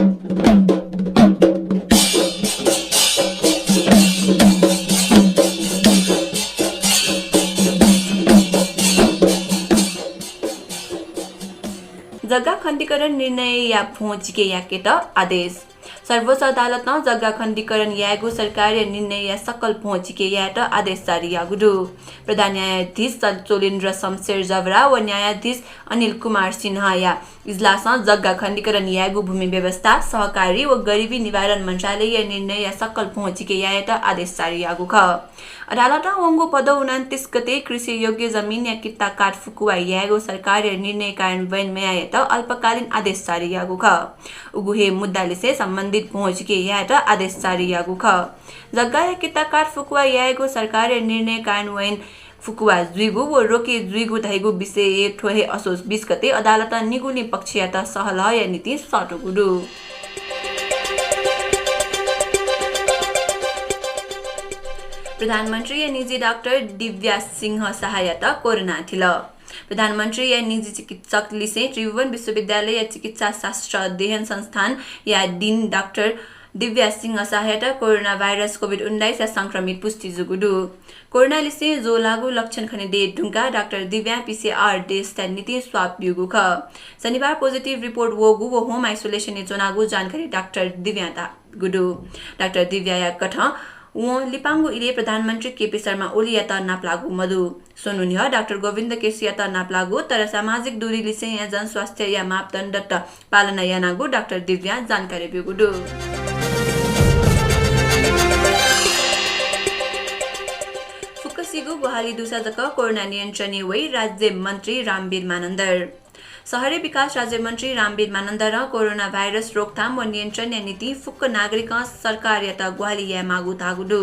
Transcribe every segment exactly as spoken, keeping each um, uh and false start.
जग्गा खण्डीकरण निर्णयया भ्वं चिके याकेत आदेश। सर्वोच्च अदालतं जग्गा खण्डीकरण यायेगु सरकारया निर्णयया सकल भ्वं चिके यायेत आदेश जारी याःगु दु। प्रधान न्यायाधीश चोलेन्द्र शमशेर जवरा व न्यायाधीश अनिल कुमार सिन्हाया इजलासं जग्गा खण्डीकरण यायेगु भूमि व्यवस्था, सहकारी व गरिबी निवारण मन्त्रालयया निर्णयया सकल भ्वं चिके यायेत आदेश जारी याःगु खः। अदालतं वंगु भदौ उनान्तिस गते कृषि योग्य जमिनया कित्ता काठ फुकुवा यायेगु सरकारया निर्णय कार्यान्वयन मयायेत अल्पकालीन आदेश जारी याःगु खः। उगु हे मुद्दालिसे सम्बन्धित भ्वं चिके यायेत आदेश जारी याःगु खः। जग्गाया कित्ता काठ फुकुवा यायेगु सरकारया निर्णय कार्यान्वयन फुकुवा जुइगु व रोके जुइगु धइगु विषय थ्व हे असोज बीस गते अदालतं निगुलिं पक्षयात सहलहया निंतिं सःतूगु दु। प्रधानमन्त्रीया निजी डाक्टर दिव्या सिंह शाहयात कोरोना थिल। प्रधानमन्त्रीया निजी चिकित्सक लिसें त्रिभुवन विश्वविद्यालयया चिकित्सा शास्त्र अध्ययन संस्थानया डिन डाक्टर दिव्या सिंह शाहयात कोरोना भाइरस कोभिड उन्नाइसया संक्रमित पुष्टि जूगु दु। कोरोनालिसें ज्वः लाःगु लक्षण खनेदये धुंकाः डाक्टर दिव्यां पिसिआर टेस्टया निंतिं स्वाब ब्यूगु खः। शनिबार पोजिटिभ रिपोर्ट वःगु व होम आइसोलेसनय् च्वनागु जानकारी डाक्टर दिव्यां धाःगु दु। डाक्टर दिव्याया कथं वं लिपांगु इलय् प्रधानमन्त्री केपी शर्मा ओलीयात नापलाःगु मदु। स्वन्हु न्ह्यः डाक्टर गोविन्द केसीयात नापलाःगु, तर सामाजिक दूरीलिसेंया जनस्वास्थ्यया मापदण्डत पालना यानागु डाक्टर दिव्यां जानकारी ब्यूगु दु। फुक्कसिगु ग्वाहालि दुसा जक कोरोना नियन्त्रणय् वइ राज्य मन्त्री रामवीर मानन्धर। शहरी विकास राज्यमन्त्री रामवीर मानन्धरं कोरोना भाइरस रोकथाम व नियन्त्रणया निंतिं फुक्क नागरिकं सरकारयात ग्वाहालि यायेमाःगु धाःगु दु।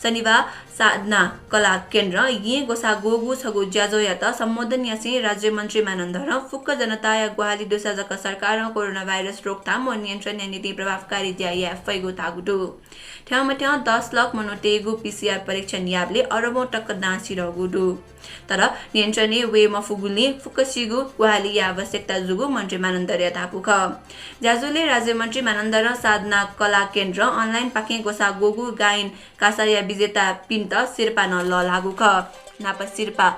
शनिबाः साधना कला केन्द्रं येँ ग्वसाः ग्वःगु छगू ज्याझ्वःयात सम्बोधन यासें राज्यमन्त्री मानन्धरं फुक्क जनताया ग्वाहालि दुसा जक सरकारं कोरोना भाइरस रोकथाम व नियन्त्रणया निंतिं प्रभावकारी ज्या याये फइगु धाःगु दु। थ्यंमथ्यं दस लाख मनूतय्गु पिसिआर परीक्षण याःबलय् अरबौं तक दां सिधःगु दु। तर नियन्त्रणय् वये मफुगुलिं फुक्कसिगु ग्वाहालिया आवश्यकता जूगु मन्त्री मानन्धरया धापू खः। ज्याझ्वलय् राज्यमन्त्री मानन्धरं साधना कला केन्द्रं अनलाइनपाखें ग्वसाः ग्वःगु गायन कासाया विजेतापिन्त सिरपाः नं लःल्हाःगु खः। न्हापा सिरपाः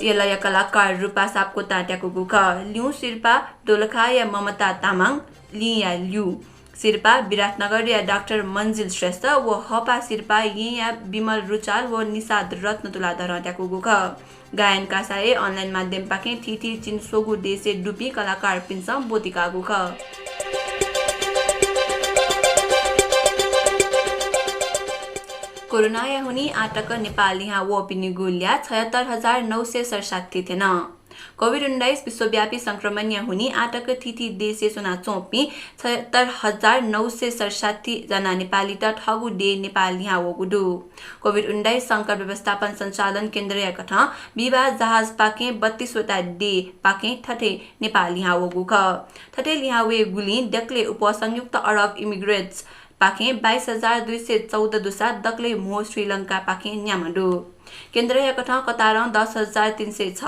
यलया कलाकार रूपा सापकोटां त्याकूगु खः। ल्यूँ सिरपाः दोलखाया ममता तामाङ, लिंया ल्यू सिरपाः विराटनगरया डाक्टर मन्जिल श्रेष्ठ व हःपाः सिरपाः येँया विमल रुचाल व निषाद रत्न तुलाधरं त्याकूगु खः। गायन कासाय् अनलाइन माध्यमपाखें थीथी चिनस्वःगु देशय् दुपिं कलाकारपिन्सं ब्वति काःगु खः। कोरोनाया हुनिं आःतक नेपाः लिहां वःपिनिगु ल्याः छयत्तर हजार नौ सय सतसट्ठी थ्यन। कोभिड उन्नाइस विश्वव्यापी संक्रमणया हुनिं आःतक थीथी देशय् च्वनाच्वंपिं छयत्तर हजार नौ सय सतसट्ठी जना नेपालीत थःगु देय् नेपाः लिहां वःगु दु। कोभिड उन्नाइस संकट व्यवस्थापन सञ्चालन केन्द्रया कथं बिबा जहाजपाखें बत्तीस वटा देय्पाखें थथे नेपाः लिहां वःगु खः। थथे लिहां वयेगुलिं दकलय् उपसंयुक्त अरब इमिरेट्स पाखें बाइस हजार दुई सय चौध दुसा दकलय् म्हो श्रीलंकापाखें न्याम्ह दु। केन्द्रया कथं कतारं दस हजार तीन सय छ,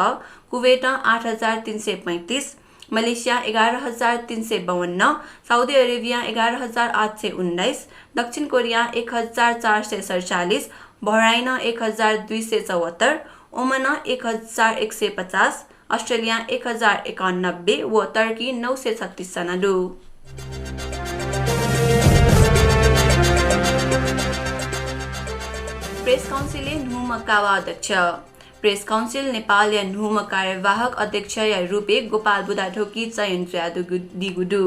कुवेतं आठ हजार तीन सय पैंतिस, मलेसियां एघार हजार तीन सय बाउन्न, साउदी अरेबियां एघार हजार आठ सय उन्नाइस, दक्षिण कोरियां एक हजार चार सय सतचालिस, बहराइनं एक हजार दुई सय चौहत्तर, ओमनं एक हजार एक सय पचास, अस्ट्रेलियां एक हजार एकानब्बे व टर्की नौ सय छत्तीस जना दु। प्रेस काउन्सिलय् न्हूम्ह कावा अध्यक्ष। प्रेस काउन्सिल नेपालया न्हूम्ह कार्यवाहक अध्यक्षया रूपय् गोपाल बुढाथोकी चयन जुयादीगु दु।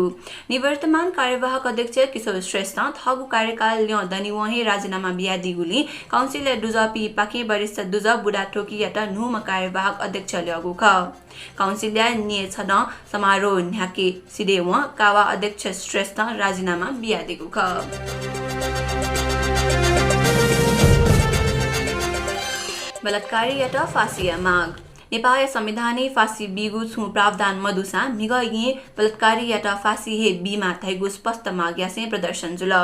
निवर्तमान कार्यवाहक अध्यक्ष किशोर श्रेष्ठं थःगु कार्यकाल ल्यं दनिवं हे राजीनामा बियादीगुलिं काउन्सिलया दुजःपिंपाखें वरिष्ठ दुजः बुढाथोकीयात न्हूम्ह कार्यवाहक अध्यक्ष ल्यःगु खः। काउन्सिलया न्येछदँ समारोह न्ह्याके सिधयेवं कावा अध्यक्ष श्रेष्ठं राजीनामा बियादीगु खः। बलात्कारीयात फाँसीया माग। नेपाःया संविधानय् फाँसी बीगु छुं प्रावधान मदुसां म्हिगः येँ बलात्कारीयात फाँसी हे बीमाः धइगु स्पष्ट माग यासें प्रदर्शन जुल।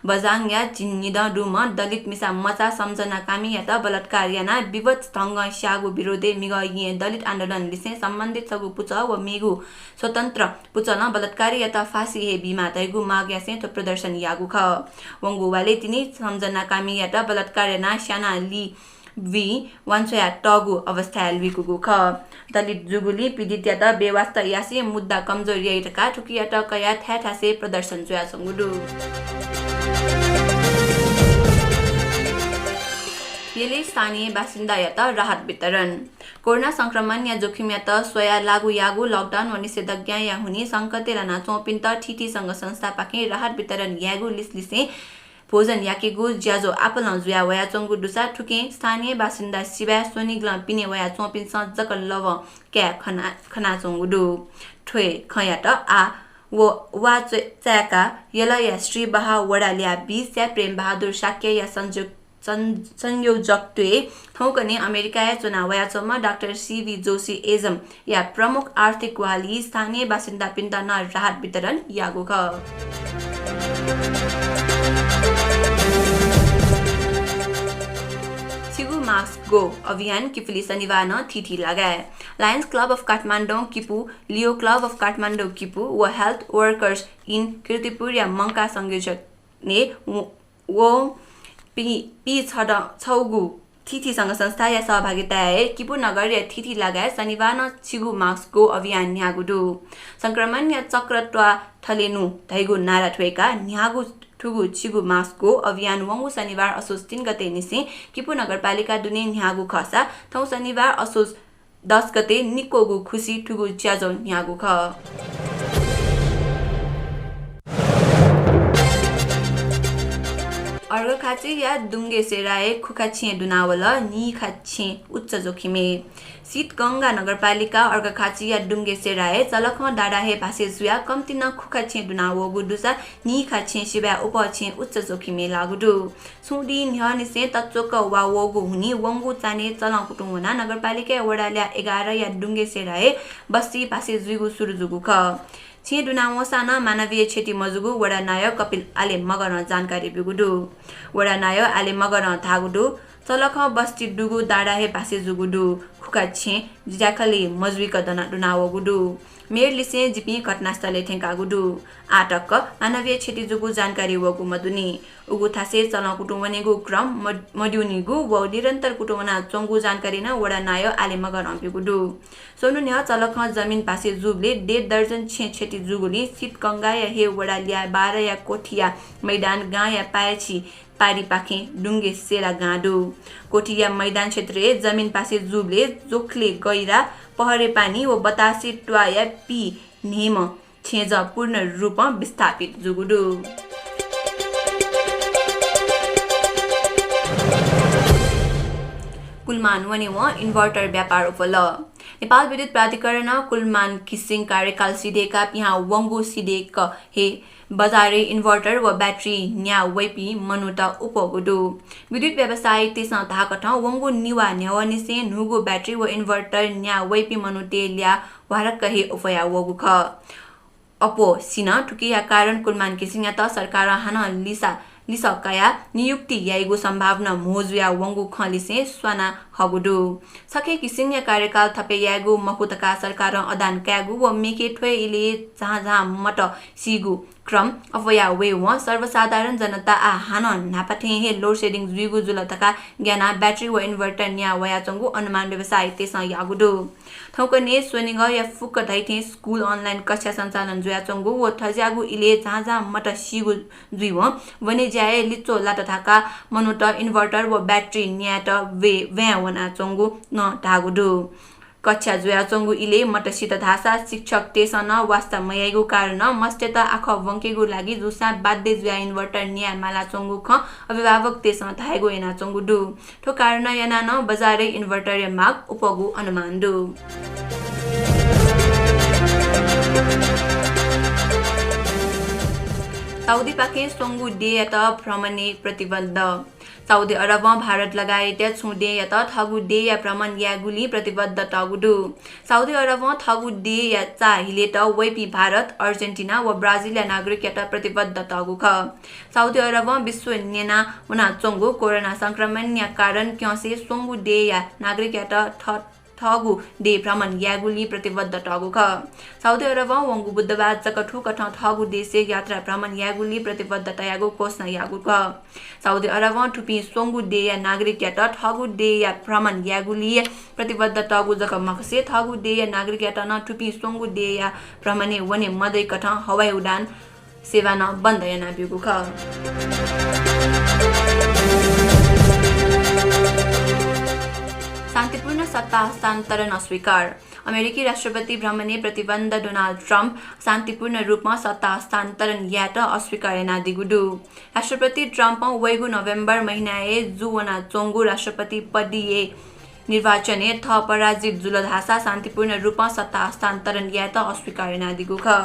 बझाङया झिंनिदँ दुम्ह दलित मिसा मचा सम्झना कामीयात बलात्कार यानाः विवश ढंगं स्याःगु विरोधय् म्हिगः येँ दलित आन्दोलन लिसें सम्बन्धित छगू पुचः व मेगु स्वतन्त्र पुचलं बलात्कारीयात फाँसी हे बीमाः धइगु माग यासें थ्व प्रदर्शन याःगु खः। वंगु वालय् तिनि सम्झना कामीयात बलात्कार यानाः स्यानाः लि वि वांछ्वया तःगु अवस्थाय् लुइकूगु खः। दलित जूगुलिं पीडितयात बेवास्ता यासें मुद्दा कमजोर याइ धकाः थुकियात कयाः थाय् थासय् प्रदर्शन जुयाच्वंगु दु। यलय् स्थानीय बासिन्दायात राहत वितरण। कोरोना संक्रमणया जोखिमयात स्वयाः लागू याःगु lockdown व निषेधाज्ञाया हुनिं संकटय् लानाच्वंपिन्त थीथी संघ संस्थापाखें राहत वितरण यायेगु लिसलिसें भोजन याकेगु ज्याझ्वः आपालं जुया वयाच्वंगु दुसा थुकिं स्थानीय बासिन्दा सिबय् स्वनिगलं पिने वयाच्वंपिन्सं जक लवं काये खना-, खनाच्वंगु दु। थ्व खँयात आः व वा च-, चाय्काः यलया श्रीबहाः वडा ल्याः बीसया प्रेमबहादुर शाक्यया संजो-, सं-, संयोजकत्वय् थौंकन्हय् अमेरिकाय् च्वना वयाच्वंम्ह डाक्टर सी वी जोशी एजमया प्रमुख आर्थिक ग्वाहालिं स्थानीय बासिन्दापिन्त नं राहत वितरण याःगु खः। छिगु mask go अभियान किपुली शनिबारं थीथी लागाय्। Lions Club of काठमाडौं किपू, Leo Club of काठमाडौं किपू व Health Workers in कीर्तिपुरया मंकाः संयोजकत्वय् व पि-, पि छद-, छगू थीथी संघ संस्थाया सहभागिताय् किपू नगरया थीथी लागाय् शनिबारं छिगु mask go अभियान न्ह्याःगु दु। संक्रमणया चक्र त्वाः थले नु धइगु नारा थ्वय्काः न्ह्याःगु थुगु छिगु mask go अभियान वंगु शनिबार असोज तीन गते निसें किपू नगरपालिका दुने न्ह्याःगु खःसा थौं शनिबार असोज दस गते निक्वःगु खुसी थुगु ज्याझ्वः न्ह्याःगु खः। अर्घखाँचीया डुंगेसेराय् खुखा छेँ दुनावल, नीखा छेँ उच्च जोखिमय्। सिद्धगंगा नगरपालिका अर्घखाँचीया डुंगेसेराय् चलखं दादाहे भासे जुयाः कम्ति नं खुखा छेँ दुनावःगु दुसा नीखा छेँ सिबय् अप्वः छेँ उच्च जोखिमय् लाःगु दु। छुं दिं न्ह्यःनिसें तच्वक वा वःगु हुनिं वंगु चान्हय् चलं कुतुं वनाः नगरपालिकाया वडा ल्याः एघारया डुंगेसेराय् बस्ती भासे जुइगु सुरु जूगु खः। छेँ दुनावंसां नं मानवीय क्षति मजूगु वडा नायः कपिल आले मगरं जानकारी ब्यूगु दु। वडा नायः आले मगरं धाःगु दु, चलखं बस्ती दुगु दादाहे भासे जूगु दु। खुखा छेँ ज्याखँलि मजुइक दना-, दुनावःगु दु। मेयरलिसें जिपिं घटनास्थलय् थ्यंकागु दु। आः तक मानवीय क्षति जूगु जानकारी वःगु मदुनि। उगु थासय् चलं कुतुं वनेगु क्रम मद-, मद्यूनिगु व निरन्तर कुतुं वनाच्वंगु जानकारी नं वडा नायः आले मगरं ब्यूगु दु। स्वन्हु न्ह्यः चलखं जमिन भासे जूबलय् डेढ दर्जन छेँ क्षति जूगुलिं सिद्धगंगाया हे वडा ल्याः बाह्रया कोठिया मैदान गांया पाय्छि पारिपाखें डुंगेसेरा गां दु। कोठिया मैदान क्षेत्रय् जमिन भासे जूबलय् जोखले गैरा, पहरे पानी व बतासे त्वाःया पीन्हय्म्ह छेँजः पूर्ण रूपं विस्थापित जूगु दु। कुलमान वनेवं inverter व्यापार अप्वल। नेपाल विद्युत प्राधिकरणं कुलमान घिसिङ कार्यकाल सिधय्काः पिहां वंगु सिधय्क हे बजारय् inverter व battery न्याः वइपिं मनूत अप्वःगु दु। विद्युत व्यवसायीतय्सं धाःकथं वंगु निवाः न्ह्यवंनिसें न्हूगु battery व inverter न्याः वइपिं मनूतय् ल्याः ह्वारक्क हे अप्वया वःगु खः। अप्वः सिनं थुकिया कारण कुलमान घिसिङयात सरकारं हानं लिसा, लिसः कयाः नियुक्ति याइगु सम्भावना म्हो जुया वंगु खँ लिसें स्वाना हःगु दु। छखे घिसिङया कार्यकाल थपे यायेगु मखु धकाः सरकारं अडान कायेगु व मेखे थ्वय् इलय् झां झां मत सीगु क्रम अप्वया वयेवं सर्वसाधारण जनता आः हानं न्हापा थें हे load shedding जुइगु जुल धकाः ग्यानाः battery व inverter न्याः वयाच्वंगु अनुमान व्यवसायीतय्सं याःगु दु। थौंकन्हय् स्वनिगःया फुक्क धइथें school online कक्षा सञ्चालन जुयाच्वंगु व थज्याःगु इलय् झां झां मत सीगु जुइवं वनेज्याय् लिच्वः लात धकाः मनूत inverter व battery न्यायेत वे-, व्वाँय् वनाच्वंगु नं धाःगु दु। कक्षा जुयाच्वंगु इलय् मत सित धाःसा शिक्षकतय्सं नं वास्ता मयाइगु कारणं मस्तय्त आखः ब्वंकेगु लागि जूसां बाध्य जुयाः inverter न्याये मालाच्वंगु खँ अभिभावकतय्सं धायेगु यानाच्वंगु दु। थ्व कारणं यानाः नं बजारय् inverter-या माग अप्वःगु अनुमान दु। साउदीपाखें स्वंगू देय्‌यात भ्रमणय् प्रतिबन्ध। साउदी अरबं भारत लगायतया छुं देय्‌यात थःगु देय्‌या भ्रमण यायेगुलिं प्रतिबद्धतःगु दु। साउदी अरबं थःगु देय्‌या चाःहिलेत वइपिं भारत, अर्जेन्टिना व ब्राजिलया नागरिकयात प्रतिबद्धतःगु खः। साउदी अरबं विश्व न्यना वनाच्वंगु कोरोना संक्रमणया कारण क्यंसे स्वंगु देय्‌या नागरिकयात थ-, थःगु देय् भ्रमण यायेगुलिं प्रतिबद्धतःगु खः। साउदी अरबं वंगु बुधबार जक थुकथं थःगु देशय् यात्रा भ्रमण यायेगुलिं प्रतिबद्धतयागु घोषणा याःगु खः। साउदी अरबं थुपिं स्वंगु देय्‌या नागरिकयात थःगु देय्‌या भ्रमण यायेगुलिं प्रतिबद्धतःगु जक मखसे, थःगु देय्‌या नागरिकयात नं थुपिं स्वंगु देय्‌या भ्रमणय् वने मदइकथं हवाई उडान सेवा नं बन्द यानाब्यूगु खः। शान्तिपूर्ण सत्ता हस्तान्तरण अस्वीकार। अमेरिकी राष्ट्रपति भ्रमणय् प्रतिबन्ध डोनाल्ड ट्रम्प शान्तिपूर्ण रूपमा सत्ता हस्तान्तरण यायेत अस्वीकार यानादीगु दु। राष्ट्रपति ट्रम्पं वइगु नोभेम्बर महिनाय् जू वनाच्वंगु राष्ट्रपति पदीय निर्वाचनय् थः पराजित जुल धाःसा शान्तिपूर्ण रूपं सत्ता हस्तान्तरण यायेत अस्वीकार यानादीगु खः।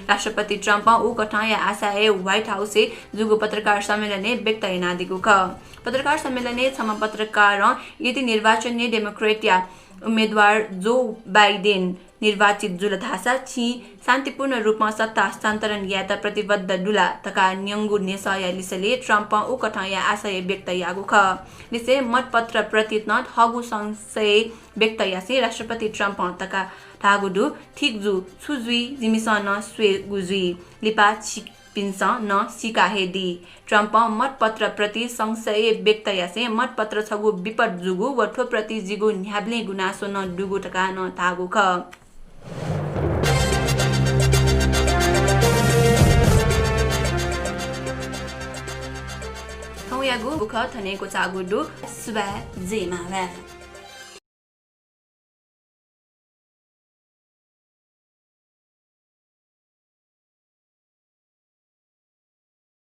राष्ट्रपति ट्रम्पं उकथंया आशय व्हाइट हाउसय् जूगु पत्रकार सम्मेलनय् व्यक्त यानादीगु खः। पत्रकार सम्मेलनय् छम्ह पत्रकारं यदि निर्वाचनय् डेमोक्रेटया उम्मेदवार जो बाइडेन निर्वाचित जुल धाःसा छिं शान्तिपूर्ण रूपमा सत्ता हस्तान्तरण यायेत प्रतिबद्ध दु ला धकाः न्यंगु न्ह्यसःया लिसलय् ट्रम्पं उकथंया आशय व्यक्त याःगु खः। लिसें मतपत्र प्रति नं थःगु संशय व्यक्त यासें राष्ट्रपति ट्रम्पं धकाः धाःगु दु, "ठीक जू, छु जुइ जिमिसं नं स्वयेगु जुइ। लिपा छिपिन्सं नं सीका हे दी।" ट्रम्पं मतपत्र प्रति संशय व्यक्त यासें मतपत्र छगू विपद जूगु व थ्व प्रति जिगु न्ह्याबलें गुनासो नं दुगु धकाः नं धाःगु खः। थौंयागु बुखँ थन हे क्वचाःगु दु। सुभाय्, जय मांभाय्।